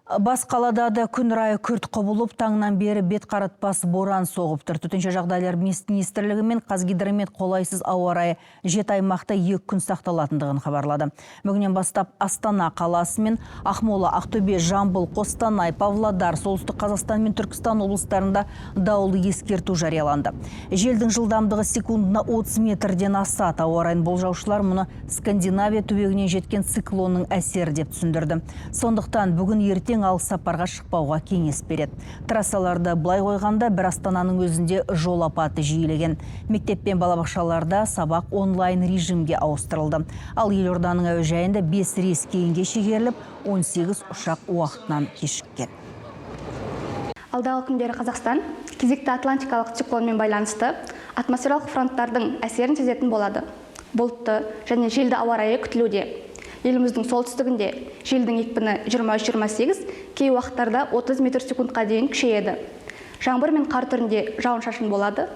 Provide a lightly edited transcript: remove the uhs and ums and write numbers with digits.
Бас қалада да күн райы күрт құбылып, таңнан бері бет қаратпас боран соғып тұр. Төтенше жағдайлар министрлігі мен Қазгидромет қолайсыз ауа райы 7 аймақта 2 күн сақталатындығын хабарлады. Бүгіннен бастап Астана қаласы мен Ақмола, Ақтөбе, Жамбыл, Қостанай, Павлодар, Солтүстік Қазақстан мен Түркістан облыстарында дауылды ескерту жарияланды. Желдің жылдамдығы секундына 30 метрден асады. Ауа райын болжаушылар мұны Скандинавия түбегінен жеткен циклонның әсері деп түсіндірді. Сондықтан бүгін, ертең алыс сапарға шықпауға кеңес береді. Трассаларда былай қойғанда, бір Астананың өзінде жол апаты жиілеген. Мектеп пен балабақшаларда сабақ онлайн режимге ауыстырылды. Ал елорданың әуежайында 5 рейс кейінге шегеріліп, 18 ұшақ уақытынан кешіккен. Алдағы күндері Қазақстан кезекті атлантикалық циклонмен байланысты атмосфералық фронттардың әсерін сезетін болады. Бұлтты және желді ауа райы күтілуде. Еліміздің солтүстігінде желдің екпіні 23-28, кей уақыттарда 30 метр секундқа дейін күшейеді. Жаңбыр мен қар түрінде жауын-шашын болады.